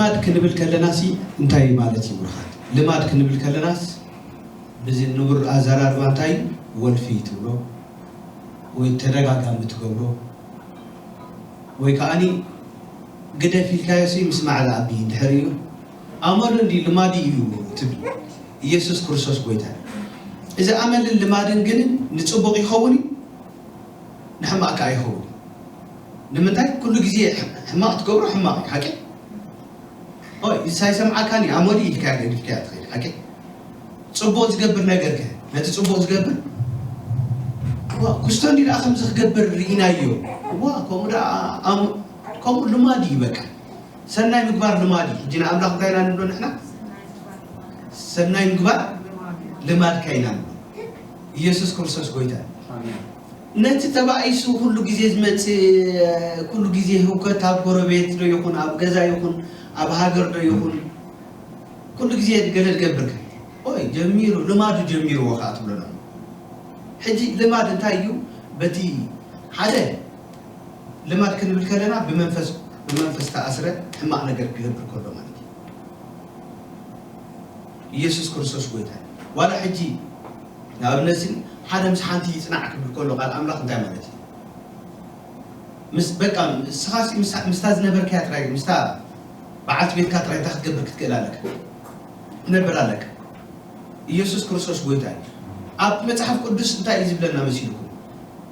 ልማድ ክንብል ከለናሲ እንታይ ማለት እዩ ብሩኻት? ልማድ ክንብል ከለናስ ብዚ ንቡር ኣዘራርባ እንታይ እዩ? ወልፊ ትብሎ ወይ ተደጋጋሚ ትገብሮ ወይ ከዓኒ ግደፍ ኢልካዮሲ ምስ ማዕለ ኣቢ ድሕሪኡ ኣመሉ እንዲ ልማድ እዩ ትብል። ኢየሱስ ክርስቶስ ጎይታ እዩ። እዚ ኣመልን ልማድን ግን ንጽቡቕ ይኸውን እዩ፣ ንሕማቕ ከኣ ይኸውን እዩ። ንምንታይ? ኩሉ ግዜ ሕማቕ ትገብሮ ሕማቕ እዩ፣ ሓቂ? ኦይ፣ ሳይሰምዓካኒ ኣመሉ ኢልካ ገዲፍካያ ትኸይድ፣ ሓቂ? ጽቡቕ ዝገብር ነገር ከ? ነቲ ጽቡቕ ዝገብር? ዋ፣ ኩስቶ እንዲ ደኣ ከምዚ ክገብር ርኢናዮ። ዋ፣ ከምኡ ደኣ ኣም-፣ ከምኡ ልማድ እዩ በቃ። ሰናይ ምግባር ልማድ እዩ። ሕጂ ንኣምላኽ እንታይ ኢና ንብሎ ንሕና? ሰናይ ምግባር ልማድካ ኢና ንብሎ። ኢየሱስ ክርስቶስ ጎይታ እዩ። ኣሜን። ነቲ ተባኢሱ ኩሉ ግዜ ዝመጽእ፣ ኩሉ ግዜ ህውከት ኣብ ጎረቤት ዶ ይኹን፣ ኣብ ገዛ ይኹን፣ ኣብ ሃገር ዶ ይኹን፣ ኩሉ ግዜ ገለ ዝገብር ከ? ኦይ፣ ጀሚሩ፣ ልማዱ ጀሚርዎ ከኣ ትብሎ ኣሎ። ሕጂ ልማድ እንታይ እዩ? በቲ ሓደ ልማድ ክንብል ከለና ብመንፈስ፣ ብመንፈስ ተኣስረ ሕማቕ ነገር ክገብር ከሎ ማለት እዩ። ኢየሱስ ክርስቶስ ጎይታ እዩ። ዋላ ሕጂ ንኣብነት ስኒ ሓደ ምስ ሓንቲ ይጽናዕ ክብል ከሎ ቃል ኣምላኽ እንታይ ማለት እዩ? ምስ በቃ ንስኻሲ ምስ-፣ ምስታ ዝነበርካያ ጥራይ፣ ምስታ በዓልቲ ቤትካ ጥራይ እንታይ ክትገብር ክትክእል ኣለካ? ክትነብር ኣለካ። ኢየሱስ ክርስቶስ ጎይታ እዩ። ኣብ መጽሓፍ ቅዱስ እንታይ እዩ ዝብለና መሲልኩም?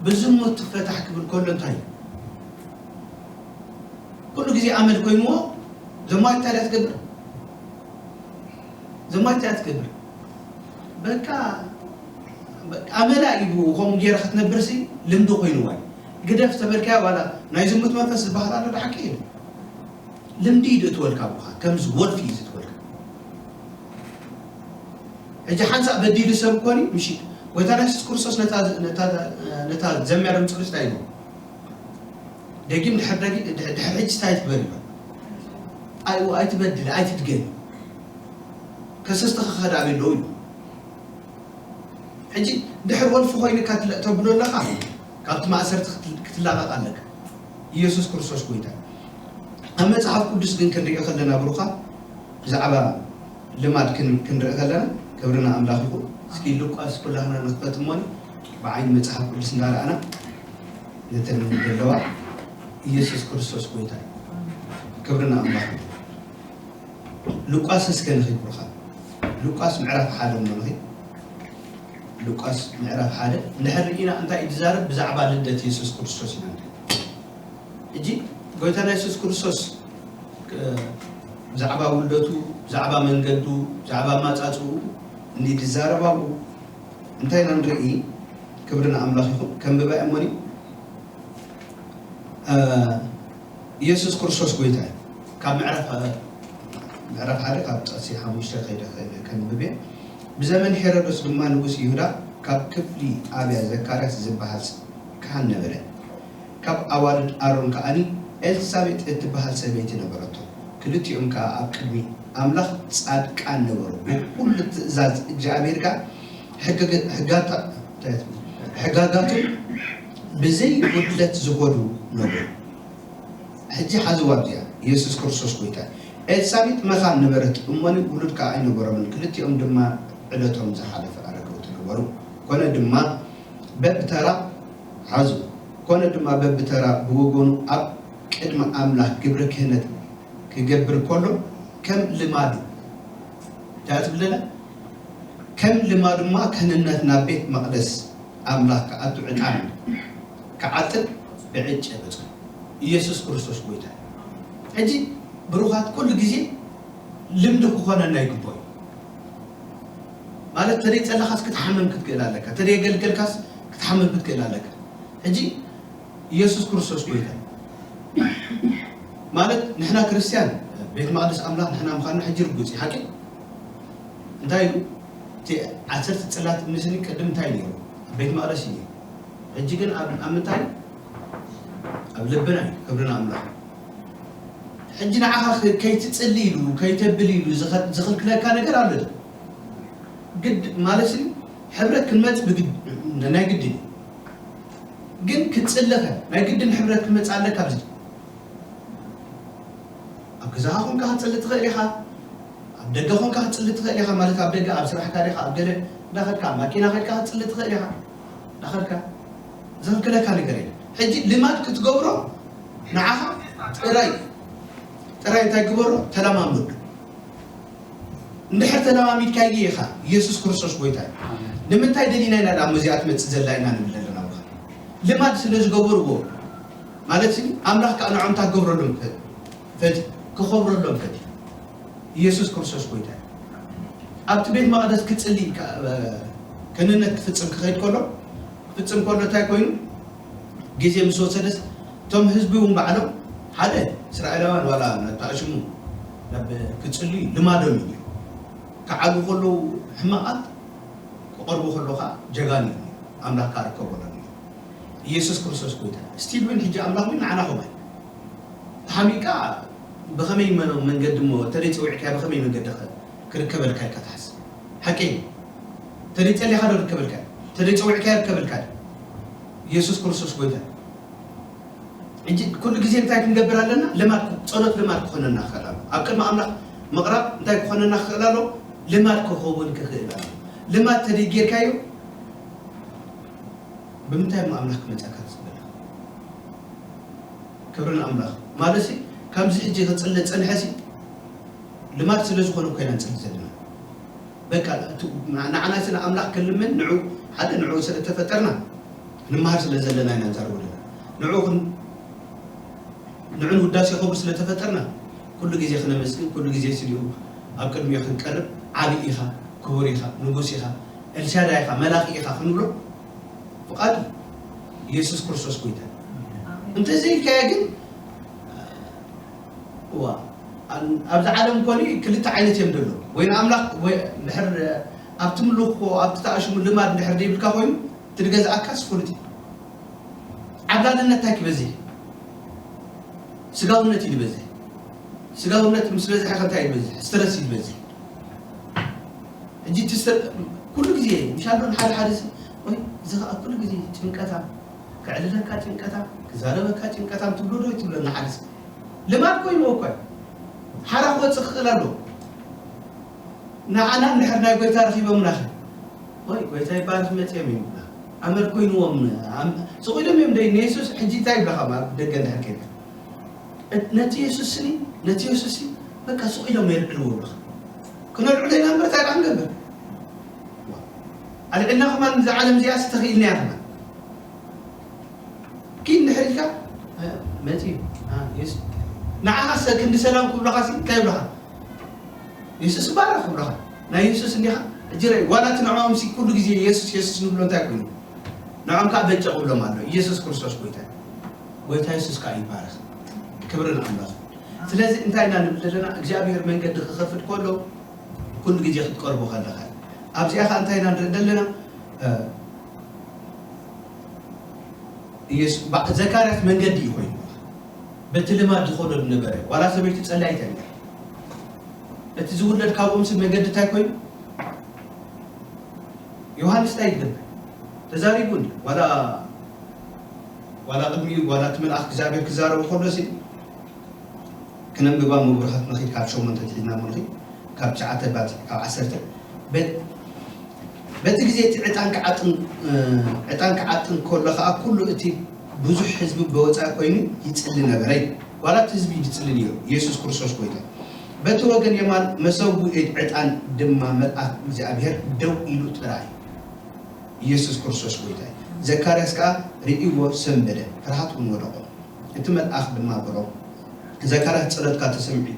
ብዝሙት ትፈታሕ ክብል ከሎ እንታይ እዩ? ኩሉ ግዜ ኣመል ኮይንዎ ዘማዊት እንታይ ደኣ ትገብር? ዘማዊት እንታይ ደኣ ትገብር? በቃ፣ በቃ ኣመላ እዩ። ከምኡ ገይራ ክትነብርሲ ልምዲ ኮይንዋ እዩ። ግደፍ ተበልካያ ዋላ ናይ ዝሙት መንፈስ ዝበሃል ኣሎ፣ ዶ ሓቂ እዩ? ልምዲ እዩ ዝእትወልካ ብኻ፣ ከምዚ ወልፊ እዩ ዝእትወልካ። ሕጂ ሓንሳእ በዲሉ ሰብ ኮኒ፣ ምሽ ጎይታና የሱስ ክርስቶስ ነታ፣ ነታ፣ ነታ ዘሚያ ደምፅሉስ እንታይ ኢሉ? ደጊም ድሕር ደጊ-፣ ድሕ-፣ ድሕር ሕጂ እንታይ ትበል ኢሎ? ኣይ-፣ ኣይትበድል፣ ኣይትድገም። ከሰስተኻ ከዳ ኣሎ ኢሉ። ሕጂ ድሕር ወልፊ ኮይንካ ትለ-፣ ተብሎ ኣለኻ፣ ካብቲ ማእሰርቲ ክትል-፣ ክትላቐቕ ኣለካ። ኢየሱስ ክርስቶስ ጎይታ። ኣብ መጽሓፍ ቅዱስ ግን ክንሪኦ ከለና ብሩኻት፣ ብዛዕባ ልማድ ክን-፣ ክንርኢ ከለና ክብርና ኣምላኽ ይኹን። እስኪ ሉቃስ ኩላህና ንኽፈት እሞኒ ብዓይኒ መጽሓፍ ቅዱስ እንዳረኣና ነተን ዘለዋ ኢየሱስ ክርስቶስ ጎይታ እዩ። ክብርና ኣምላኽ ይኹን። ሉቃስ እስከ ንኺድ ብሩኻት። ሉቃስ ምዕራፍ ሓደ እሞ ንኺድ። ሉቃስ ምዕራፍ ሓደ እንድሕር ርኢና እንታይ እዩ ዝዛረብ? ብዛዕባ ልደት የሱስ ክርስቶስ ኢና ንርኢ። ሕጂ ጎይታና የሱስ ክርስቶስ፣ እ፣ ብዛዕባ ውልደቱ፣ ብዛዕባ መንገዱ፣ ብዛዕባ ኣማጻጽኡ እንዲ ዝዛረብ ኣብኡ እንታይ ኢና ንርኢ? ክብሪ ንኣምላኽ ይኹን። ከንብባ እሞኒ። እ፣ ኢየሱስ ክርስቶስ ጎይታ እዩ። ካብ ምዕራፍ፣ ምዕራፍ ሓደ ካብ ጥቕሲ ሓሙሽተ ከይደ ከንብብ እየ። ብዘመን ሄሮድስ ድማ ንጉስ ይሁዳ ካብ ክፍሊ ኣብያ ዘካርያስ ዝበሃል ካህን ነበረ። ካብ ኣዋልድ ኣሮን ከኣኒ ኤልሳቤጥ እትበሃል ሰበይቲ ነበረቶ። ክልቲኦም ከኣ ኣብ ቅድሚ ኣምላኽ ጻድቃን ነበሩ። ብኹሉ ትእዛዝ እግዚኣብሔር ከኣ ሕገገ-፣ ሕጋታ-፣ ሕጋጋቱ ብዘይ ጉድለት ዝኾዱ ነበሩ። ሕጂ ሓዝዋ ኣብዚኣ፣ ኢየሱስ ክርስቶስ ጎይታ። ኤልሳቤጥ መኻን ነበረት፣ እሞኒ ውሉድ ከኣ ኣይነበሮምን። ክልቲኦም ድማ ዕለቶም ዝሓለፈ ኣረገውቲ ነበሩ። ኮነ ድማ በብተራ፣ ሓዙ፣ ኮነ ድማ በብተራ ብወገኑ ኣብ ቅድሚ ኣምላኽ ግብረ ክህነት ክገብር ከሎ ከም ልማዱ፣ እንታይ ትብለና? ከም ልማዱ ድማ ክህንነት ናብ ቤት መቕደስ ኣምላኽ ክኣቱ ዕጣን ክዓጥን ብዕጨ በጽሑ። ኢየሱስ ክርስቶስ ጎይታ እዩ። ሕጂ ብሩኻት ኩሉ ግዜ ልምዲ ክኾነና ይግብኦ እዩ። ማለት ተደይ ጸለኻስ ክትሓምም ክትክእል ኣለካ፣ ተደይ ገልገልካስ ክትሓምም ክትክእል ኣለካ። ሕጂ ኢየሱስ ክርስቶስ ጎይታ እዩ። ማለት ንሕና ክርስትያን ቤት መቕደስ ኣምላኽ ንሕና ምዃንና ሕጂ ርጉጽ እዩ፣ ሓቂ? እንታይ ኢሉ? እቲ ዓሰርተ ጽላት እምኒ ስኒ ቅድም እንታይ ነይሩ? ኣብ ቤት መቕደስ እዩ ነይሩ። ሕጂ ግን ኣብ፣ ኣብ ምንታይ? ኣብ ልብና እዩ። ክብሪ ንኣምላኽ። ሕጂ ንዓኻ ከ-፣ ከይትጽሊ ኢሉ፣ ከይተብል ኢሉ ዝኸ-፣ ዝኽልክለካ ነገር ኣሎ ዶ? ግድ ማለት እዩ፣ ሕብረት ክንመጽ ብግድ፣ ናይ ግድን እዩ። ግን ክትጽሊ ከ፣ ናይ ግድን ሕብረት ክመጽእ ኣለካ ኣብዚ። ኣብ ኣብ ገዛኻ ኮንካ ክትጽሊ ትኽእል ኢኻ። ኣብ ደገ ኮንካ ክትጽሊ ትኽእል ኢኻ። ማለት ኣብ ደገ፣ ኣብ ስራሕካ ዲኻ፣ ኣብ ገለ እንዳኸድካ፣ ኣብ ማኪና ከድካ ክትጽሊ ትኽእል ኢኻ። እንዳኸድካ ዘኽልክለካ ነገር የለን። ሕጂ ልማድ ክትገብሮ ንዓኻ ጥራይ፣ ጥራይ እንታይ ግበሮ? ተለማመዶ። እንድሕር ተለማሚድካዮ ኢኻ፣ ኢየሱስ ክርስቶስ ጎይታ እዩ። ንምንታይ ደሊና ኢና ደኣ እዚኣ ትመጽእ ዘላ ኢና ንብል ዘለና? ልማድ ስለ ዝገበርዎ ማለት እዩ። ኣምላኽ ከኣ ንዖም እንታይ ክገብረሎም ፈ-፣ ፈቲ ክኸብረሎም ፈቲ ኢየሱስ ክርስቶስ ጎይታ እዩ። ኣብቲ ቤት መቕደስ ክጽሊ ከ-፣ ከንነት ክፍጽም ክኸይድ ከሎ፣ ክፍጽም ከሎ እንታይ ኮይኑ? ግዜ ምስ ወሰደስ እቶም ህዝቢ እውን ባዕሎም ሓደ እስራኤላውያን ዋላ ናብ ተኣሽሙ ናብ ክጽልዩ ልማዶም እዩ። ክዓልቡ ከለዉ ሕማቓት፣ ክቐርቡ ከለዉ ከዓ ጀጋኑ እዮም። ኣምላኽ ከዓ ርከበሎም እዩ። ኢየሱስ ክርስቶስ ጎይታ። ስቲል እውን ሕጂ ኣምላኽ እውን ንዓና ከምኡ እዩ። ተሓሚቕካ ብኸመይ መ-፣ መንገዲ እሞ፣ እንተደይ ጸዊዕካዮ ብኸመይ መንገዲ ኸ-፣ ክርከበልካ ኢልካ ትሓስብ? ሓቂ እዩ። እንተደይ ጸሊኻ ዶ ርከበልካ? እንተደይ ጸዊዕካ ይርከበልካ? ኢየሱስ ክርስቶስ ጎይታ። ሕጂ ኩሉ ግዜ እንታይ ክንገብር ኣለና? ልማድ፣ ጸሎት ልማድ ክኾነና ክኽእል ኣሎ። ኣብ ቅድሚ ኣምላኽ ምቕራብ እንታይ ክኾነና ክኽእል ኣሎ? ልማድ ክኸውን ክኽእል ኣሎ። ልማድ ተደይ ጌርካዮ፣ ብምንታይ እሞ ኣምላኽ ክመጸካ ትጽበና? ክብሪ ንኣምላኽ። ማለትሲ፣ ከምዚ ሕጂ ክጽለ ጸንሐሲ፣ ልማድ ስለ ዝኾነ እኮ ኢና ንጽሊ ዘለና። በቃ፣ እቲ፣ ንዓ-፣ ንዓና ስለ ኣምላኽ ክንልምን፣ ንዑ፣ ሓደ ንዑ ስለ እተፈጠርና፣ ክንመሃር ስለ ዘለና ኢና ንዛረብ ዘለና። ንዑ ክን-፣ ንዑ ንውዳሴ ክቡር ስለ እተፈጠርና፣ ኩሉ ግዜ ክነመስግን፣ ኩሉ ግዜ ስሊኡ ኣብ ቅድሚኡ ክንቀርብ፣ ዓቢ ኢኻ፣ ክቡር ኢኻ፣ ንጉስ ኢኻ፣ ኤልሻዳይ ኢኻ፣ መላኺ ኢኻ ክንብሎ ፍቓድ እዩ። ኢየሱስ ክርስቶስ ጎይታ። እንተዘይልካዮ ግን፣ እዋ፣ ኣብ-፣ ኣብዚ ዓለም ኮኒ ክልተ ዓይነት እዮም ዘለዉ። ወይ ንኣምላኽ፣ ወይ ድሕር ኣብቲ ምልኽዎ፣ ኣብቲ ተኣሽሙ ልማድ ድሕር ዘይብልካ ኮይኑ፣ እቲ ዝገዝኣካስ ፍሉጥ እዩ። ዓብላልነት እንታይ ክበዝሕ? ስጋውነት እዩ ዝበዝሕ። ስጋውነት ምስ በዝሐ ከ እንታይ እዩ ዝበዝሕ? ስትረስ እዩ ዝበዝሕ። ሕጂ እቲ ስተ-፣ ኩሉ ግዜ፣ ምሻሎ ንሓደ ሓደ ሰብ፣ ወይ፣ እዚ ኸኣ ኩሉ ግዜ ጭንቀታም፣ ከዕልለካ ጭንቀታም፣ ክዛረበካ ጭንቀታም ትብሎ ዶ ትብለና ሓደ ሰብ? ልማድ ኮይንዎ እኮ እዩ። ሓራ ክወጽእ ክኽእል ኣለዎ። ንዓና እንድሕር ናይ ጎይታ ረኺቦምና ኸ? ወይ፣ ጎይታ ይባረኽ መጺኦም እዮም። ኣመል ኮይንዎም፣ ኣም-፣ ስቕ ኢሎም እዮም ደይ ንየሱስ ሕጂ እንታይ ይብለኻ ኣብ ደገ እንድሕር ከይድካ? እት-፣ ነቲ የሱስ ስኒ፣ ነቲ የሱስ ሲ፣ በቃ ስቕ ኢሎም የልዕልዎ ይብለኻ። ክነልዕሎ ኢና እምበር እንታይ ደኣ ንገብር? ዋ። ኣልዒልና ከማን እዛ ዓለም እዚኣ ስተኽኢልና እያ ከማን። ኪድ እንድሕር ኢልካ፣ እ፣ መጺኡ። እ፣ የሱስ። ንዓኻስ ክንዲ ሰላም ክብለኻሲ እንታይ ይብለኻ? የሱስ ይባረኽ ክብለኻ። ናይ የሱስ እንዲኻ? ሕጂ ርኣይ፣ ዋላ እቲ ንዕኦም ሲ ኩሉ ግዜ የሱስ፣ የሱስ ንብሎ እንታይ ኮይኑ? ንዕኦም ከኣ በጨ ክብሎም ኣሎ። ኢየሱስ ክርስቶስ ጎይታ እዩ። ጎይታ የሱስ ከኣ ይባረኽ። ክብሪ ንኣምላኽ። ስለዚ እንታይ ኢና ንብል ዘለና? እግዚኣብሔር መንገዲ ክኸፍት ከሎ ኩሉ ግዜ ክትቀርቦ ከለኻ እዩ። ኣብዚኣ ከኣ እንታይ ኢና ንርኢ ዘለና? እ፣ ኢየሱስ፣ ባ-፣ ዘካርያስ መንገዲ እዩ ኮይኑ። በቲ ልማድ ዝኸዶ ዝነበረ፣ ዋላ ሰበይቱ ጸላይት እያ ነይራ። እቲ ዝውለድ ካብኦም ሲ መገዲ እንታይ ኮይኑ? ዮሃንስ እንታይ ይገብር? ተዛሪቡ እንዲ? ዋላ፣ ዋላ ቅድሚኡ፣ ዋላ እቲ መልኣኽ እግዚኣብሔር ክዛረቡ ከሎ ሲ ክነንብባ መብርሃት ንኺድ ካብ ሸሞንተ ትሒዝና እሞ ንኺድ ካብ ትሽዓተ ባት ካብ ዓሰርተ። በ-፣ በቲ ግዜ እቲ ዕጣን ክዓጥን፣ እ፣ ዕጣን ክዓጥን ከሎ ኸኣ ኩሉ እቲ ብዙሕ ህዝቢ ብወጻኢ ኮይኑ ይጽሊ ነበረ። ዋላ እቲ ህዝቢ ይጽሊ ነይሩ። ኢየሱስ ክርስቶስ ጎይታ። በቲ ወገን የማን መሰውኢ ዕጣን ድማ መልኣክ እግዚኣብሔር ደው ኢሉ ጥራይ። ኢየሱስ ክርስቶስ ጎይታ እዩ። ዘካርያስ ከኣ ርእይዎ ሰንበደ፣ ፍርሃት እውን ወደቖ። እቲ መልኣኽ ድማ በሎ፣ "ዘካርያስ ጸሎትካ ተሰሚዑ፣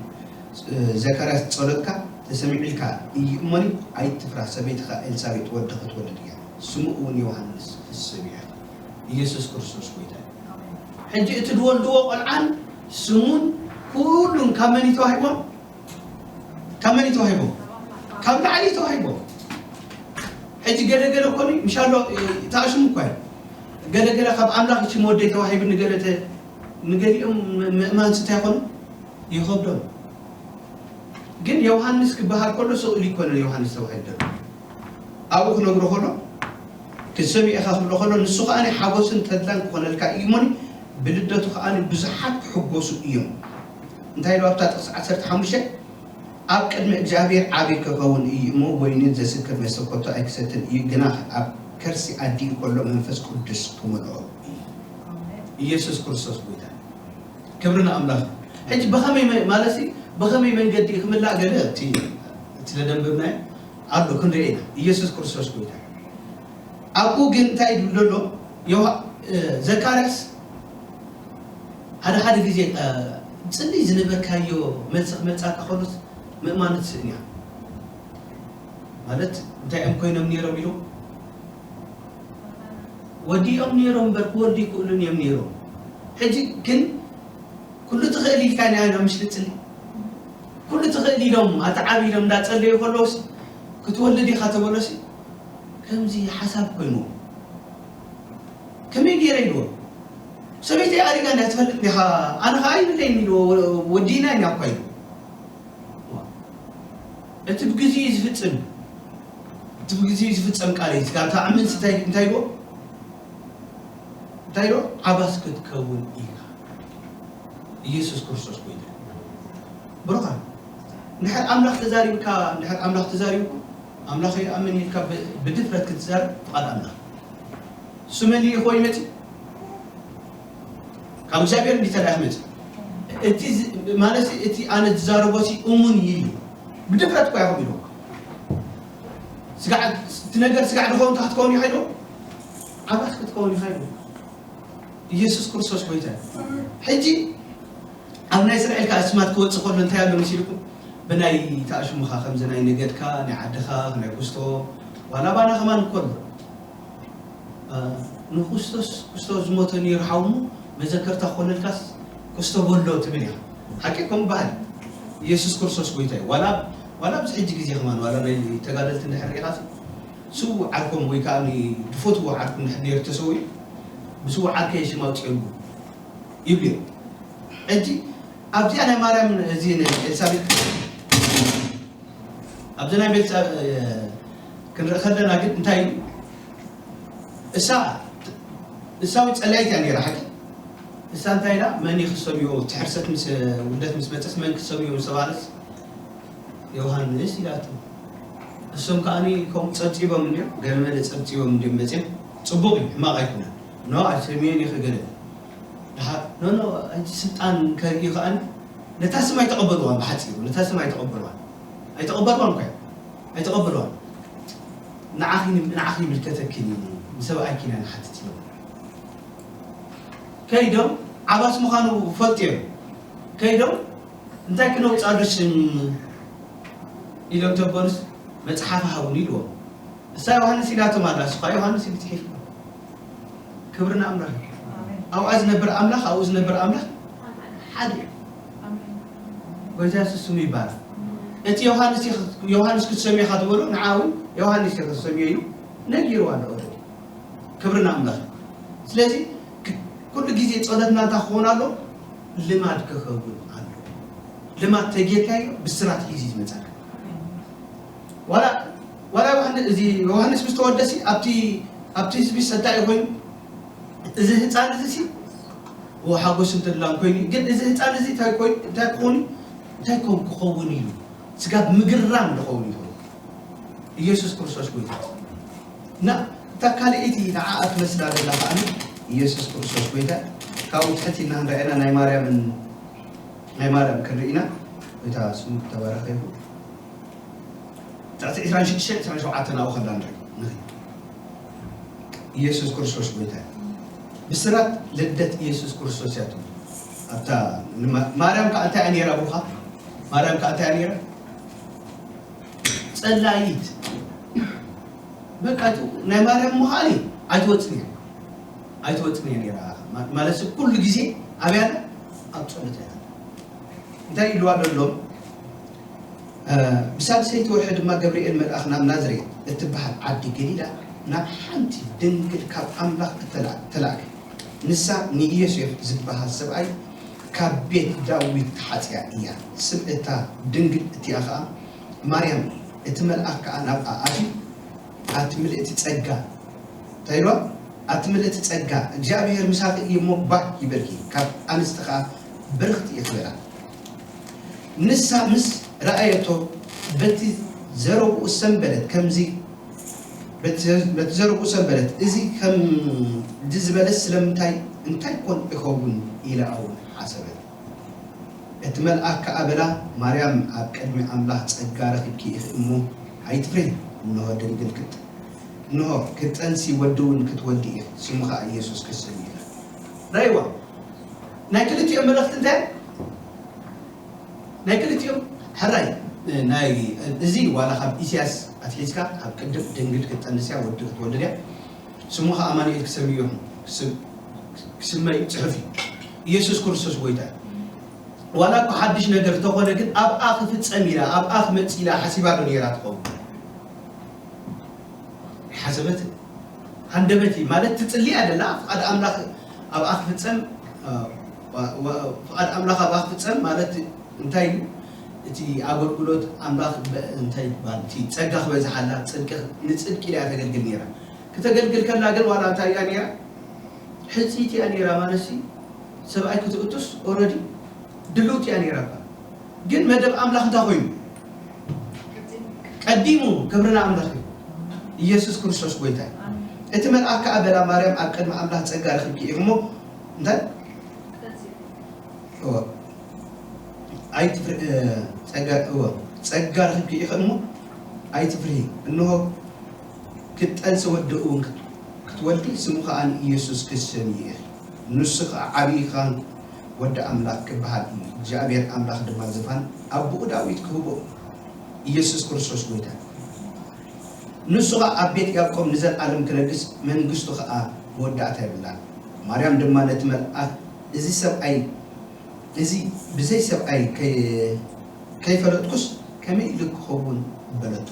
ዘካርያስ ጸሎትካ ተሰሚዑልካ እዩ እሞኒ፣ ኣይትፍራ፣ ሰበይትኻ ኤልሳቤጥ ወዲ ክትወልድ እያ፣ ስሙ እውን ዮሃንስ ትስም እያ።" ኢየሱስ ክርስቶስ ጎይታ እዩ። ሕጂ እቲ ዝወልድዎ ቆልዓን ስሙን ኩሉን ካብ መን እዩ ተዋሂቦም? ካብ መን እዩ ተዋሂቦም? ካብ ላዕሊ እዩ ተዋሂቦም። ሕጂ ገለ ገለ እኮ ምሻሎ፣ እ፣ ተኣሽሙ እኳ እዩ። ገለ ገለ ካብ ኣምላኽ እቺ መወደይ ተዋሂብኒ ገለ ተ-፣ ንገሊኦም ም-፣ ምእማንስ እንታይ ይኾኑ? ይኸብዶም። ግን ዮሃንስ ክበሃል ከሎ ስቕ ኢሉ ይኮነን ዮሃንስ ተባሂሉ ዘሎ። ኣብኡ ክነግሮ ከሎ፣ "ክትሰምዕ ኢኻ" ክብሎ ከሎ፣ ንሱ ከኣ ሓጎስን ተድላን ክኾነልካ እዩ እሞኒ፣ ብልደቱ ከኣ ብዙሓት ክሕጎሱ እዮም። እንታይ ኢሉ ኣብታ ጥቕሲ ዓሰርተ ሓሙሽተ? ኣብ ቅድሚ እግዚኣብሔር ዓቢ ክኸውን እዩ እሞ፣ ወይኒ ዘስክር መስተ ከቶ ኣይክሰትን እዩ፣ ግና ኣብ ከርሲ ኣዲኡ ከሎ መንፈስ ቅዱስ ክመልኦ እዩ። ኢየሱስ ክርስቶስ ጎይታ። ክብሪ ንኣምላኽ። ሕጂ ብኸመይ መ-፣ ማለት ሲ፣ ብኸመይ መንገዲ ክምላእ ገለ እቲ፣ እቲ ዘደንበብናዮ ኣሎ ክንርኢ ኢና። ኢየሱስ ክርስቶስ ጎይታ። ኣብኡ ግን እንታይ ይብል ዘሎ? ዮሃ-፣ እ፣ ዘካርያስ ሓደ ሓደ ግዜ፣ እ፣ ጽልይ ዝነበርካዮ መልሲ ክመጻካ ከሎስ ምእማን ትስእን እያ። ማለት እንታይ እዮም ኮይኖም ነይሮም ኢሉ? ወዲኦም ነይሮም እምበር ክወልዱ ይክእሉን እዮም ነይሮም። ሕጂ ግን ኩሉ ትኽእል ኢልካ ኢና ኢና ምሽ ትጽሊ? ኩሉ ትኽእል ኢሎም ኣተዓብ ኢሎም እንዳጸለዩ ከለውስ ክትወልድ ኢኻ ተበሎሲ ከምዚ ሓሳብ ኮይኑ ከመይ ገይረ ኢልዎ? ሰበይቲ ኣሪጋ እንዳ ትፈልጥ ዲኻ? ኣነ ኸዓ ይብለይን ኢልዎ። ወዲና ኢና እኳ ኢሉ። እቲ ብግዜኡ ዝፍጽም፣ እቲ ብግዜኡ ዝፍጸም ቃል እዩ። ስጋብ ተኣምን እንታይ፣ እንታይ ኢልዎ? እንታይ ኢልዎ? ዓባስ ክትከውን ኢኻ። ኢየሱስ ክርስቶስ ጎይታ። ብሩኻ። እንድሕር ኣምላኽ ተዛሪብካ፣ እንድሕር ኣምላኽ ተዛሪብኩ፣ ኣምላኽ ይኣምን ኢልካ ብ-፣ ብድፍረት ክትዛረብ ፍቓድ ኣምላኽ። እሱ መን እዩ ይኾይ መጺ? ካብ እግዚኣብሔር እንዲ ተላእኽ መጺ። እቲ ዝ-፣ ማለት እቲ ኣነ ዝዛረቦ ሲ እሙን እዩ ኢሉ። ብድፍረት እኮ ይኹም ኢሉ። ስጋዕ፣ እቲ ነገር ስጋዕ ድኸውን ክትከውን ይኸይሉ? ዓባስ ክትከውን ይኸይሉ። ኢየሱስ ክርስቶስ ጎይታ እዩ። ሕጂ ኣብ ናይ እስራኤል ከኣ ስማት ክወጽእ ከሎ እንታይ ኣሎ መሲልኩም? ብናይ ተኣሽሙኻ ከምዚ ናይ ነገድካ፣ ናይ ዓድኻ፣ ናይ ኩስቶ፣ ዋላ ባና ከማን እኮ ኣሎ። እ፣ ንክስቶስ፣ ክስቶ ዝሞተ ነይሩ ሓውሙ መዘከርታ ክኾነልካስ ክስቶ በሎ ትብል ኢኻ። ሓቂ ከም በሃል ኢየሱስ ክርስቶስ ጎይታ እዩ። ዋላ፣ ዋላ ኣብዚ ሕጂ ግዜ ከማን፣ ዋላ ናይ ተጋደልቲ እንድሕር ርኢኻሲ፣ ስዉእ ዓርኮም ወይ ከኣ ድፈትዎ ዓርኮም እንድሕር ነይሩ ተሰዊኡ፣ ብስዉእ ዓርከይ ሽም ኣውፅኦሉ ይብሉ እዮም። ሕጂ ኣብዚኣ ናይ ማርያም እዚ ናይ ኤልሳቤጥ፣ ኣብዚ ናይ ቤት ክንርኢ ከለና ግን እንታይ እዩ? እሳ፣ እሳ እውን ጸላኢት እያ ነይራ፣ ሓቂ? እሳ እንታይ ኢላ? መን እዩ ክሰምዮ? እቲ ሕርሰት ምስ፣ ውልደት ምስ መጸስ መን ክሰምዮ ምስ ተባህለስ፣ ዮሃንስ ኢላቶ። እሶም ከኣ ከምኡ ጸብጺቦም እንድዮም፣ ገለ መለ ጸብጺቦም እንድዮም መጺኦም። ጽቡቕ እዩ፣ ሕማቕ ኣይኮነን። ኖ፣ ኣይሰምዮን እየ ክገለ። ደሓር፣ ኖ፣ ኖ፣ እቲ ስልጣን ከርእዩ ከኣ ነታ ስም ኣይተቐበልዋን፣ ብሓጺሩ፣ ነታ ስም ኣይተቐበልዋን። ኣይተቐበልዋን እኮ እዮም። ኣይተቐበልዋን። ንዓኺ፣ ንዓኺ ይምልከተኪ እዩ፣ ንሰብኣይኪ ኢና ንሓትት ኢሎም። ከይዶም ዓባስ ምዃኑ ፈልጡ እዮም። ከይዶም እንታይ ክነውጻሉ ሽም ኢሎም ተበሉስ መጽሓፍ ሃቡኒ ኢልዎም። እሳ ዮሃንስ ኢላቶም ኣላ፣ እሱ ኸኣ ዮሃንስ ኢሉ ጽሒፍዎ። ክብሪ ንኣምላኽ። ኣብኣ ዝነብር ኣምላኽ፣ ኣብኡ ዝነብር ኣምላኽ ሓደ እዩ። ጎይታ የሱስ ስሙ ይባረክ። እቲ ዮሃንስ፣ ዮሃንስ ክትሰምዮ ኢኻ ትበሎ፣ ንዓ እውን ዮሃንስ ኢኻ ክትሰምዮ ኢሉ ነጊርዋ ኣሎ ኦልሬዲ። ክብሪ ንኣምላኽ። ስለዚ ክ-፣ ኩሉ ግዜ ጸሎትና እንታይ ክኸውን ኣሎ? ልማድ ክኸውን ኣሎ። ልማድ ተጌርካዮ ብስራት ሒዙ ዝመጻካ። ዋላ፣ ዋላ ዮሃንስ፣ እዚ ዮሃንስ ምስ ተወደሲ ኣብቲ፣ ኣብቲ ህዝቢ ሰዳኢ ኮይኑ፣ እዚ ህፃን እዚ ሲ፣ ኦ፣ ሓጎስን ተድላን ኮይኑ፣ ግን እዚ ህፃን እዚ እንታይ ኮይኑ፣ እንታይ ክኾን፣ እንታይ ኮን ክኸውን ኢሉ፣ ስጋብ ምግርራም ዝኸውን ይኸውን። ኢየሱስ ክርስቶስ ጎይታ። እና እታ ካልኣይቲ ንዓኣ ትመስላ ዘላ ከኣ ኢየሱስ ክርስቶስ ጎይታ። ካብኡ ትሕት ኢልና ንርኣና ናይ ማርያምን፣ ናይ ማርያም ክንርኢ ኢና። ጎይታ ስሙ ተባረኸ ይኹን። ትሕቲ ዕስራን ሽዱሽተን ዕስራን ሸውዓተን ኣብኡ ከላ ንርኢ፣ ንርኢ። ኢየሱስ ክርስቶስ ጎይታ እዩ። ብስራት ልደት ኢየሱስ ክርስቶስ እያ ትብል። ኣብታ ንማ-፣ ማርያም ከኣ እንታይ እያ ነይራ ብሩኻ? ማርያም ከኣ እንታይ እያ ነይራ? ጸላይት። በቃ፣ እቲ ናይ ማርያም ምዃን እዩ። ኣይትወጽን እያ። ኣይትወጽን እያ ነይራ። ማ-፣ ማለት ሰብ ኩሉ ግዜ ኣብያ ኣላ? ኣብ ጸሎት እያ። እንታይ ኢልዋ ደሎ? እ፣ ብሳልሰይቲ ወርሒ ድማ ገብርኤል መልኣኽ ናብ ናዝሬት እትበሃል ዓዲ ገሊላ ናብ ሓንቲ ድንግል ካብ ኣምላኽ እተላ-፣ ተላእከ። ንሳ ንዮሴፍ ዝበሃል ሰብኣይ ካብ ቤት ዳዊት ተሓጽያ እያ። ስም እታ ድንግል እቲኣ ኸኣ ማርያም እዩ። እቲ መልኣኽ ከኣ ናብኣ ኣትዩ፣ ኣቲ ምልእቲ ጸጋ፣ እንታይ ኢልዋ? ኣቲ ምልእቲ ጸጋ፣ እግዚኣብሔር ምሳኺ እዩ እሞ፣ ባህ ይበልኪ፣ ካብ ኣንስቲ ኸኣ ብርኽቲ ኢኺ በላ። ንሳ ምስ ረኣየቶ በቲ ዘረብኡ ሰንበደት፣ ከምዚ በቲ ዘ- በቲ ዘረብኡ ሰንበደት፣ እዚ ከምዚ ዝበለስ ስለምንታይ፣ እንታይ ኮን እኸውን? ኢላ እውን ሓሰበት። እቲ መልኣክ ከኣ በላ፣ ማርያም፣ ኣብ ቅድሚ ኣምላኽ ጸጋ ረኺብኪ ኢኺ እሞ ኣይትፍርሂ። እንሆ ድንግል ክት እንሆ ክትጠንሲ ወዲ እውን ክትወልዲ ኢኺ፣ ስሙ ኸኣ ኢየሱስ ክትስምዪ ኢኺ። ራእይዋ ናይ ክልቲኦም መልእኽቲ እንታይ? ናይ ክልቲኦም ሕራይ ናይ እዚ ዋላ ካብ ኢሳያስ ኣትሒዝካ ካብ ቅድም ድንግል ክትጠንስያ ወዲ ክትወልድያ ስሙ ኸዓ ኣማኑኤል ክሰምዮ ክስመይ ጽሑፍ እዩ። ኢየሱስ ክርስቶስ ጎይታ እዩ። ዋላ እኮ ሓድሽ ነገር ተኾነ ግን ኣብኣ ክፍጸም ኢላ ኣብኣ ክመጽእ ኢላ ሓሲባ ዶ ነይራ ትኸውን? ሓሰበት። ሃንደበት እዩ ማለት ትጽሊ ኣደላ ፍቓድ ኣምላኽ ኣብኣ ክፍጸም ፍቓድ ኣምላኽ ኣብኣ ክፍጸም ማለት እንታይ እዩ? እቲ ኣገልግሎት ኣምላኽ እንታይ ይባል እቲ ጸጋ ክበዝሓላ ጽድቂ ንጽድቂ ኢላ ተገልግል ነይራ። ክተገልግል ከላ ግን ዋላ እንታይ እያ ነይራ? ሕጽይቲ እያ ነይራ ማለት ሲ ሰብኣይ ክትእቱስ ኦረዲ ድልውቲ እያ ነይራ እባ። ግን መደብ ኣምላኽ እንታይ ኮይኑ? ቀዲሙ ክብርና ኣምላኽ እዩ። ኢየሱስ ክርስቶስ ጎይታ እዩ። እቲ መልኣክ ከኣ በላ ማርያም ኣብ ቅድሚ ኣምላኽ ጸጋ ረኺብኪ ኢኺ እሞ እንታይ? እወ። ኣይትፍር ጸጋ እወ ጸጋ ረኺብኪ ኢኺ እሞ ኣይትፍርሂ። እንሆ ክትጠንሲ ወዲ እውን ክትወልዲ ስሙ ከኣ ንኢየሱስ ክትሰምዪ ኢኺ። ንሱ ከኣ ዓብዪ ካህን ወዲ ኣምላኽ ክበሃል እዩ። እግዚኣብሔር ኣምላኽ ድማ ዝፋን ኣቦኡ ዳዊት ክህቦ ኢየሱስ ክርስቶስ ጎይታ። ንሱ ኸኣ ኣብ ቤት ያዕቆብ ንዘለኣለም ክነግስ፣ መንግስቱ ኸኣ መወዳእታ የብላን። ማርያም ድማ ነቲ መልኣኽ፣ እዚ ሰብኣይ፣ እዚ ብዘይ ሰብኣይ ከይፈለጥኩስ ከመይ ኢሉ ክኸውን? በለቶ።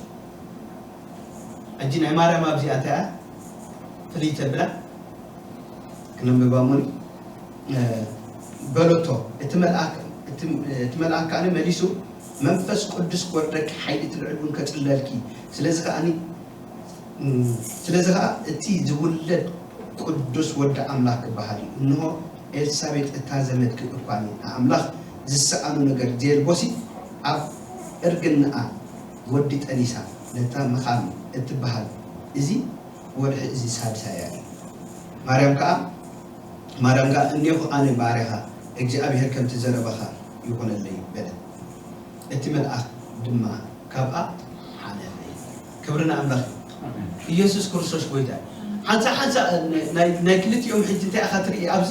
ሕጂ ናይ ማርያም ኣብዚኣ እንታይ እያ ፍልይ ተብላ? ክነንብባ እሞኒ በለቶ። እቲ መልኣክ ከኣ መሊሱ፣ መንፈስ ቅዱስ ክወርደኪ፣ ሓይሊ እቲ ልዑል እውን ከጽልለልኪ፣ ስለዚ ከኣ ስለዚ ከኣ እቲ ዝውለድ ቅዱስ ወዲ ኣምላኽ ክበሃል እዩ። እንሆ ኤልሳቤጥ እታ ዘመድኪ እኳ ንኣምላኽ ዝሰኣኖ ነገር ዘየልቦሲ ኣብ እርግናኣ ወዲ ጠኒሳ ነታ ምኻን እትበሃል እዚ ወርሒ እዚ ሳድሳ እያ። ማርያም ከኣ ማርያም ከኣ እኔኹ ኣነ ባርያኻ እግዚኣብሔር ከምቲ ዘረባኻ ይኹነለይ በለት። እቲ መልኣኽ ድማ ካብኣ ሓለፈ። ክብሪ ንኣምላኽ እዩ። ኢየሱስ ክርስቶስ ጎይታ እዩ። ሓንሳ ሓንሳ ናይ ክልቲኦም ሕጂ እንታይ ኢኻ ትርኢ ኣብዚ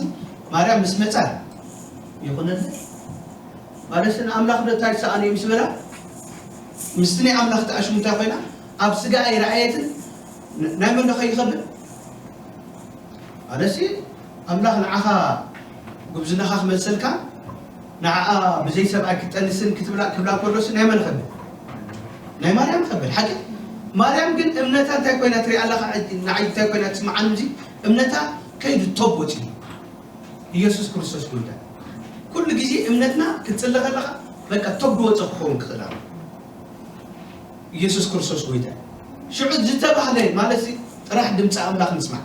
ማርያም ምስ መጻ ይኹነለይ ማለት ንኣምላኽ ዶ እንታይ ዝሰኣነ እዩ ምስ በላ ምስቲ ናይ ኣምላኽ ተኣሽሙ እንታይ ኮይና ኣብ ስጋ ኣይረኣየትን ናይ መን ዶ ከይኸብል ማለትሲ ኣምላኽ ንዓኻ ጉብዝናኻ ክመልሰልካ ንዓኣ ብዘይ ሰብኣይ ክትጠንስን ክትብላ ክብላ ከሎሲ ናይ መን ኸብል ናይ ማርያም ኸብል ሓቂ ማርያም ግን እምነታ እንታይ ኮይና ትሪኣ ኣለኻ ንዓይ እንታይ ኮይና ትስምዓኒ እዚ እምነታ ከይዱ ቶብ ወፂኡ ኢየሱስ ክርስቶስ ጎይታ ኩሉ ግዜ እምነትና ክትፅሊ ከለኻ በቃ ቶብ ወፀ ክኸውን ክኽእል ኣሎ ኢየሱስ ክርስቶስ ጎይታ ሽዑ ዝተባህለ ማለት ጥራሕ ድምፂ ኣምላኽ ንስማዕ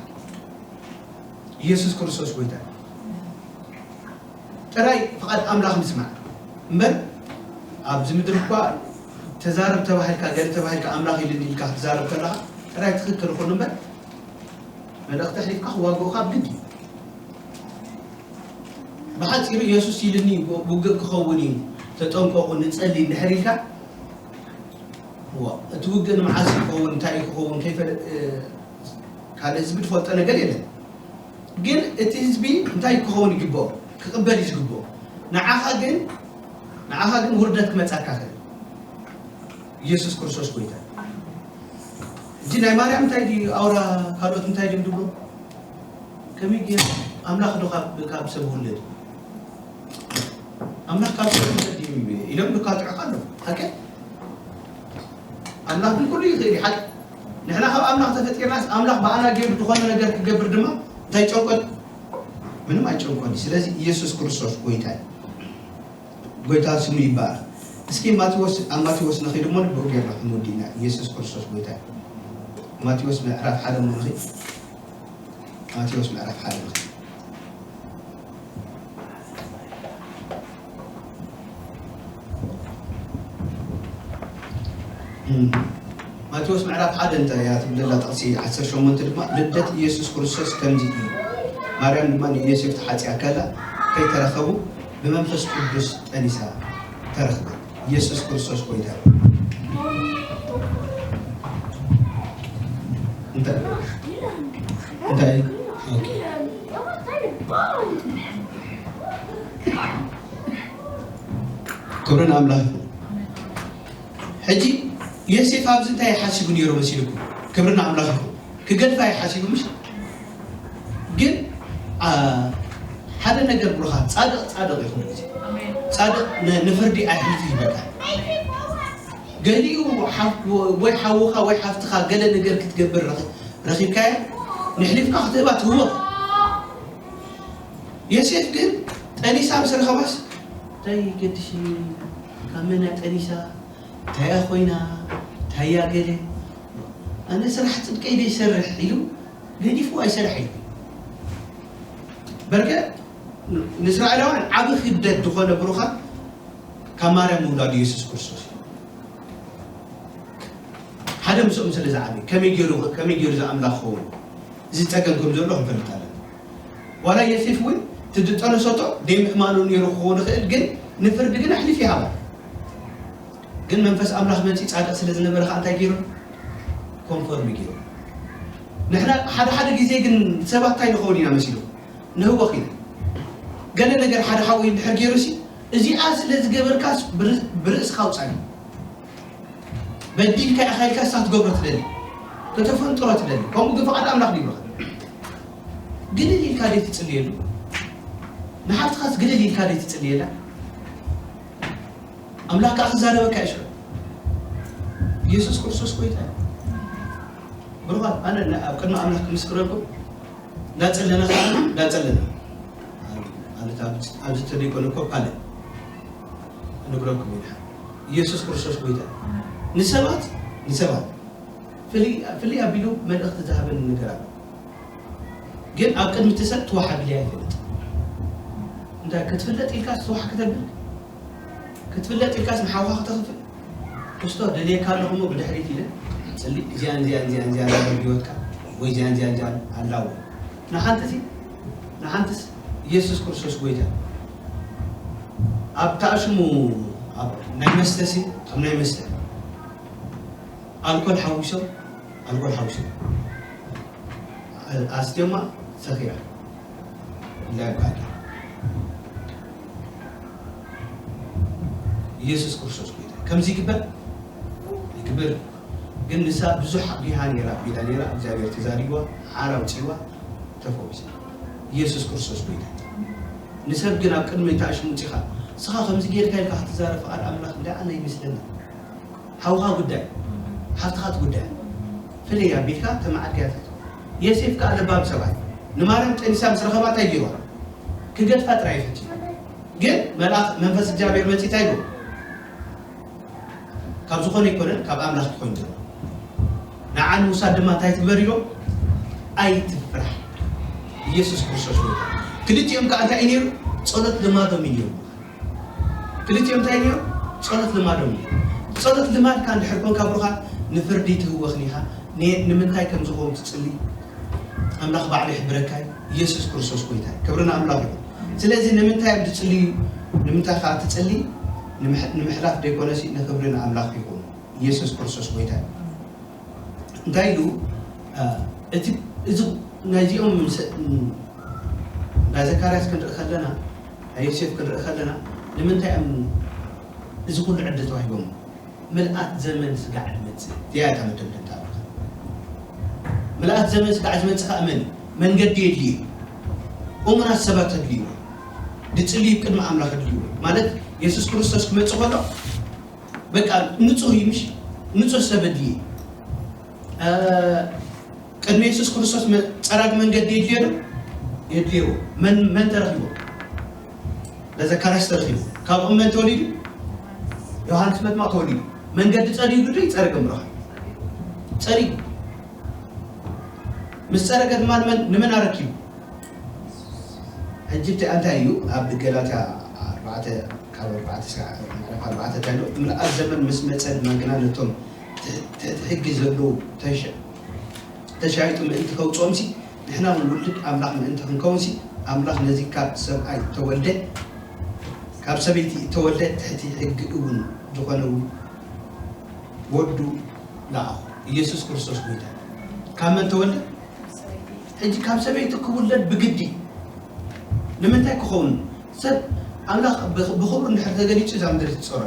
ኢየሱስ ክርስቶስ ጎይታ ጥራይ ፍቓድ ኣምላኽ ንስማዕ እምበር ኣብዚ ምድሪ እኳ ተዛረብ ተባሂልካ ገለ ተባሂልካ ኣምላኽ ኢልኒ ኢልካ ክትዛረብ ከለኻ ጥራይ ትኽክል ይኹን እምበር መልእኽቲ ኣሕሊፍካ ክዋግኡኻ ብግዲ እዩ ብሓፂሩ ኢየሱስ ኢልኒ ውግእ ክኸውን እዩ ተጠንቀቑ ንፀሊ እንድሕር ኢልካ እቲ ውግእ ንመዓስ ክኸውን እንታይ ክኸውን ከይፈለጥ ካልእ ህዝቢ ዝፈልጦ ነገር የለን ግን እቲ ህዝቢ እንታይ ክኸውን ይግብኦ ክቕበል እዩ ዝግብኦ ንዓኻ ግን ንዓኻ ግን ውርደት ክመፃካ ክእል ኢየሱስ ክርስቶስ ጎይታ እዚ ናይ ማርያም እንታይ ድዩ ኣውራ ካልኦት እንታይ ድም ድብሎ ከመይ ገይሩ ኣምላኽ ዶ ካብ ሰብ ውለድ ኣምላኽ ካብ ሰብ ውለድ ድዩ ኢሎም ድካትዑ ኣሎ ሓቂ ኣምላኽ ግን ኩሉ ይኽእል ሓቂ ንሕና ካብ ኣምላኽ ተፈጢርናስ ኣምላኽ ብኣና ገይሩ ዝኾነ ነገር ክገብር ድማ እንታይ ጨንቆን ምንም ኣይጨንቆን ስለዚ ኢየሱስ ክርስቶስ ጎይታ እዩ ጎይታ ስሙ ይባረክ። እስኪ ማቴዎስ ኣብ ማቴዎስ ንኺድ እሞ ንብኡ ጌርና ክንወዲ ኢና። ኢየሱስ ክርስቶስ ጎይታ እዩ። ማቴዎስ ምዕራፍ ሓደ እሞ ንኺድ። ማቴዎስ ምዕራፍ ሓደ ንኺድ። ማቴዎስ ምዕራፍ ሓደ እንታይ እያ ትብለላ ጥቕሲ ዓሰርተ ሸሞንተ ድማ ልደት ኢየሱስ ክርስቶስ ከምዚ እዩ። ማርያም ድማ ንዮሴፍ ተሓጽያ ከላ ከይተረኸቡ ብመንፈስ ቅዱስ ጠኒሳ ተረኽበ። ኢየሱስ ክርስቶስ ጎይታ እዩ። እንታይ እንታይ ኦኬ። ክብርን ኣምላኽ። ሕጂ ዮሴፍ ኣብዚ እንታይ ሓሲቡ ነይሩ መሲልኩም? ክብርን ኣምላኽ ይኹን። ክገድፋ ይሓሲቡ ምሽ ግን ሓደ ነገር ብሩኻ ጻድቕ ጻድቕ ይኹን ግዜ ጻድቕ ንፍርዲ ኣይሕልፍ ይበቃ። ገሊኡ ወይ ሓውኻ ወይ ሓፍትኻ ገለ ነገር ክትገብር ረኺብካያ ንሕሊፍካ ክትህባ ትህወቕ። ዮሴፍ ግን ጠኒሳ ምስ ረኸባስ እንታይ ገድሽ ካብ መን እያ ጠኒሳ እንታይ እያ ኮይና እንታይ እያ ገለ ኣነ ስራሕ ጽድቀይ ዶ ይሰርሕ ኢሉ ገዲፉ ኣይሰርሕ ኢሉ በርከ ንእስራኤላውያን ዓብ ክብደት ዝኾነ ብሩኻት ካብ ማርያም ምውላዱ የሱስ ክርስቶስ ሓደ ምስኦም ስለ ዝዓበ ከመይ ገይሩ ከመይ ገይሩ ዝኣምላኽ ክኸውን እዚ ጸገም ከም ዘሎ ክንፈልጥ ኣለና ዋላ የሴፍ እውን ትድጠነሰቶ ደይምእማኑ ነይሩ ክኸውን ይኽእል ግን ንፍርዲ ግን ኣሕሊፍ ይሃባ ግን መንፈስ ኣምላኽ መፂ ፃድቕ ስለ ዝነበረ ከዓ እንታይ ገይሩ ኮንፎርም ገይሩ ንሕና ሓደ ሓደ ግዜ ግን ሰባት እንታይ ንኸውን ኢና መሲሉ ንህወኽ ኢና ገለ ነገር ሓደ ሓወይ እንድሕር ገይሩ ሲ እዚኣ ስለ ዝገበርካስ ብርእስኻ ውፃእ በዲልካ ኢኻ ኢልካ ንሳ ክትገብሮ ትደሊ ከተፈንጥሮ ትደሊ ከምኡ ግን ፍቓድ ኣምላኽ ይብልኻ ግልል ኢልካ ደይ ትጽልየሉ ንሓፍትኻስ ግልል ኢልካ ደይ ትጽልየላ ኣምላኽ ከዓ ክዛረበካ ይሽዑ ኢየሱስ ክርስቶስ ጎይታ እዩ ብሩኻት ኣነ ኣብ ቅድሚ ኣምላኽ ክምስክረልኩም እንዳጸለና ከዓ እንዳጸለና ማለት ኣብዚ ተደይኮነ እኮ ካልእ ንግረኩም ኢና ኢየሱስ ክርስቶስ ጎይታ ንሰባት ንሰባት ፍልይ ኣቢሉ መልእኽቲ ዝሃበኒ ነገር ኣሎ ግን ኣብ ቅድሚ እቲ ሰብ ትዋሓ ቢልያ ይፈልጥ እንታይ ክትፍለጥ ኢልካ ትዋሓ ክተብል ክትፍለጥ ኢልካስ ንሓውኻ ክተኽፍል ክስቶ ደልየካ ኣለኹሞ ብድሕሪት ኢለ ፅሊእ እዚያን እዚያን እዚያን እዚያን ነገር ህይወትካ ወይ እዚያን እዚያን እዚያን ኣላዎ ንሓንቲ ሲ ንሓንትስ ኢየሱስ ክርስቶስ ጎይታ ኣብ ተኣሽሙ ናይ መስተ ሲ ኣብ ናይ መስተ ኣልኮል ሓዊሶም ኣልኮል ሓዊሶም ኣስትዮማ ሰኺራ ኢላ ይበሃል ኢየሱስ ክርስቶስ ጎይታ ከምዚ ይግበር ይግበር ግን ንሳ ብዙሕ ኣቢሃ ነይራ ኣቢላ ነይራ እግዚኣብሔር ተዛሪብዋ ሓራ ውፅዋ ተፈዊሳ ኢየሱስ ክርስቶስ ጎይታ ንሰብ ግን ኣብ ቅድሚ ተኣሽሙ ውፂኻ ስኻ ከምዚ ጌርካ ኢልካ ክትዛረብ ፍቓድ ኣምላኽ እንዳ ኣነ ይመስለኒ ሓውኻ ጉዳይ ሓፍትኻ ትጉዳይ ፍለይ ኣቢልካ ተመዓድካያ ትሕቶ የሴፍ ከዓ ለባም ሰብኣይ ንማርያም ጠኒሳ ምስ ረኸባ እንታይ ገይርዋ ክገድፋ ጥራይ ይፈትዩ ግን መልኣኽ መንፈስ እግዚኣብሔር መፂ እንታይ ይብሎ ካብ ዝኾነ ኣይኮነን ካብ ኣምላኽ ትኾን ዘሎ ንዓ ንምውሳድ ድማ እንታይ ትግበር ኢሎ ኣይትፍራሕ ኢየሱስ ክርስቶስ ክልቲኦም ከዓ እንታይ እዩ ነይሩ ፀሎት ልማዶም እዩ ነይሩ ክልቲኦም እንታይ ነይሩ? ጸሎት ልማዶም እዩ። ጸሎት ልማድካ እንድሕር ኮንካ ብሩኻ ንፍርዲ ትህወኽን ኢኻ። ንምንታይ ከም ዝኸውን ትጽሊ ኣምላኽ ባዕሉ ይሕብረካ እዩ። ኢየሱስ ክርስቶስ ጎይታ እዩ። ክብሪ ንኣምላኽ ይኹን። ስለዚ ንምንታይ እዮም ዝጽልዩ? ንምንታይ ኸዓ ትጽሊ? ንምሕ- ንምሕላፍ ዘይኮነሲ ንክብሪ ንኣምላኽ ይኹን። ኢየሱስ ክርስቶስ ጎይታ እዩ። እንታይ ኢሉ እቲ እዚ ናይዚኦም ናይ ዘካርያስ ክንርኢ ከለና ናይ ዮሴፍ ክንርኢ ከለና ንምንታይ እዮም እዚ ኩሉ ዕድል ተዋሂቦም ምልኣት ዘመን ስጋዕ ዝመፅእ እዚኣ እታ መደምደምታ ምልኣት ዘመን ስጋዕ ዝመፅእ ከዓ መን መንገዲ የድልዩ እሙናት ሰባት ተድልዩ ድፅልዩ ቅድሚ ኣምላኽ ድልዩ ማለት የሱስ ክርስቶስ ክመፅእ ከሎ በቃ ንጹህ እዩ ምሽ ንጹህ ሰብ ድልዩ ቅድሚ የሱስ ክርስቶስ ጸራግ መንገዲ የድልዮ ዶ የድልዮ መን መን ተረኪቦ ለዘካርያስ ተረኪቡ ካብኦም መን ተወሊዱ ዮሃንስ መጥማቕ ተወሊዱ መንገዲ ጸሪጉ ዶ ይጸረገ ምረኻ ጸሪጉ ምስ ጸረገ ድማ ንመን ኣረኪቡ ሕጂ እንታይ እዩ ኣብ ገላትያ ኣርባዕተ ካብ ኣርባዕተ ስጋዕ ምዕራፍ ኣርባዕተ እንታይ ኣሎ ምልኣት ዘመን ምስ መጸ ድማ ግና ነቶም ትሕቲ ሕጊ ዘለዉ ተሸ- ተሻይጡ ምእንቲ ከውፅኦምሲ፣ ንሕና እውን ውሉድ ኣምላኽ ምእንቲ ክንከውንሲ፣ ኣምላኽ ነዚ ካብ ሰብኣይ እተወልደ፣ ካብ ሰበይቲ እተወልደ ትሕቲ ሕጊ እውን ዝኾነ ወዱ ለኣኹ። ኢየሱስ ክርስቶስ ጎይታ። ካብ መን ተወልደ? ሕጂ ካብ ሰበይቲ ክውለድ ብግዲ። ንምንታይ ክኸውን? ሰብ ኣምላኽ ብ- ብኽብሩ እንድሕር ተገሊጹ እዛ ምድሪ ትጸሮ።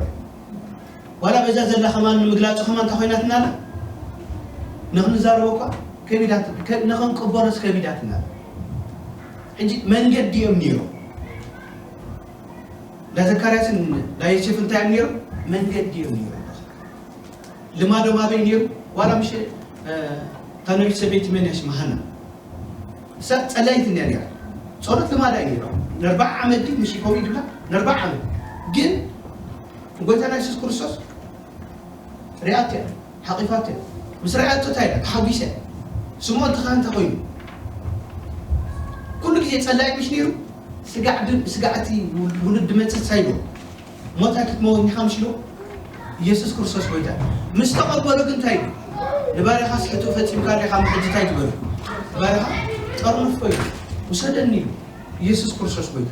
ዋላ በዛ ዘላ ከማን ንምግላጹ ከማን እንታይ ኮይናትና ኣላ? ንኽንዛረቦ እኳ ከቢዳት- ከ- ንኽንቅበሎስ ከቢዳትና ኣላ። ሕጂ መንገዲ እዮም ነይሮም። እንዳ ዘካርያስን እንዳ ዮሴፍ እንታይ እዮም ነይሮም? መንገዲ እዮም ነይሮም። ልማዶም ኣበይ ነይሩ? ዋላ ምሽ እታ ነቢት ሰበይቲ መን እያ ሽማ? ሃና። እሳ ጸላይት እንድያ ነይራ። ጸሎት ልማዳ እዩ ነይራ። ንኣርባዓ ዓመት ድዩ ምሽ ከምኡ ይድብላ? ንኣርባዓ ዓመት። ግን ጎይታና የሱስ ክርስቶስ ሪኣቶ እያ፣ ሓቂፋቶ እያ። ምስ ሪኣቶ እንታይ ኢላ? ተሓጒሰ። ስምዖን ተኻን እንታይ ኮይኑ? ኩሉ ግዜ ጸላኢ ምሽ ነይሩ? ስጋዕ ድ- ስጋዕቲ ውሉድ ድመጽእ እንታይ ኢሉ? ሞት ኣይክትመውት ኢኻ ምሽ ኢሉ? ኢየሱስ ክርስቶስ ጎይታ። ምስ ተቐበሎ ግን እንታይ ኢሉ? ንባርያኻ ስሕቱ ፈጺምካ ዲኻ? ሕጂ እንታይ ትበሉ? ባርያኻ ጠርንፎ ኢሉ። ውሰደኒ ኢሉ። ኢየሱስ ክርስቶስ ጎይታ።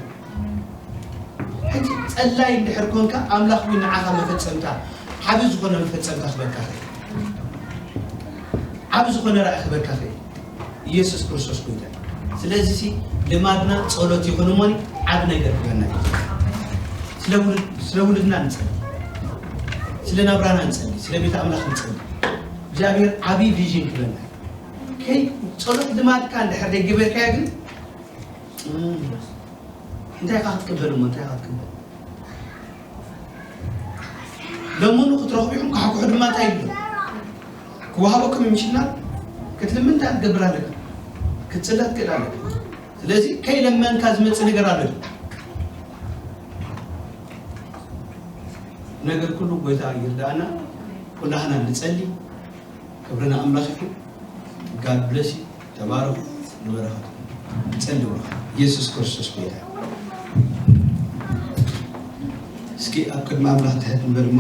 ሕጂ ጸላይ እንድሕር ኮንካ ኣምላኽ እውን ንዓኻ መፈጸምታ፣ ዓቢ ዝኾነ መፈጸምታ ክበካ ይኽእል። ዓቢ ዝኾነ ራእይ ክበካ ይኽእል። ኢየሱስ ክርስቶስ ጎይታ። ስለዚ ሲ ልማድና ጸሎት ይኹን እሞኒ ዓቢ ነገር ክበና እዩ። ስለ ውሉድ- ስለ ውሉድና ንጸሊ፣ ስለ ናብራና ንጸሊ፣ ስለ ቤት ኣምላኽ ንጸሊ። እግዚኣብሔር ዓቢ ቪዥን ክበና እዩ። ከይ ጸሎት ልማድካ እንድሕር ዘይገበርካዮ ግን እም፣ እንታይ ኢኻ ክትቅበል እሞ እንታይ ኢኻ ክትቅበል? ለምኑ ክትረኽቡ ኢኹም፣ ካሕኩሑ ድማ እንታይ ይብሉ? ክወሃበኩም እዩ። ምሽና ክትልምን እንታይ ክትገብር ኣለካ? ክትጽለ ትክእል ኣለካ። ስለዚ ከይለመንካ ዝመጽእ ነገር ኣሎ ድዩ? ነገር ኩሉ ጎይታ ይርዳእና። ኩላህና ንጸሊ። ክብሪ ንኣምላኽ ይኹን። God bless you። ተባረኹ። ንበረኸት ንጸሊ። ኢየሱስ ክርስቶስ ጎይታ። እስኪ ኣብ ቅድሚ ኣምላኽ ትሕት ንበል እሞ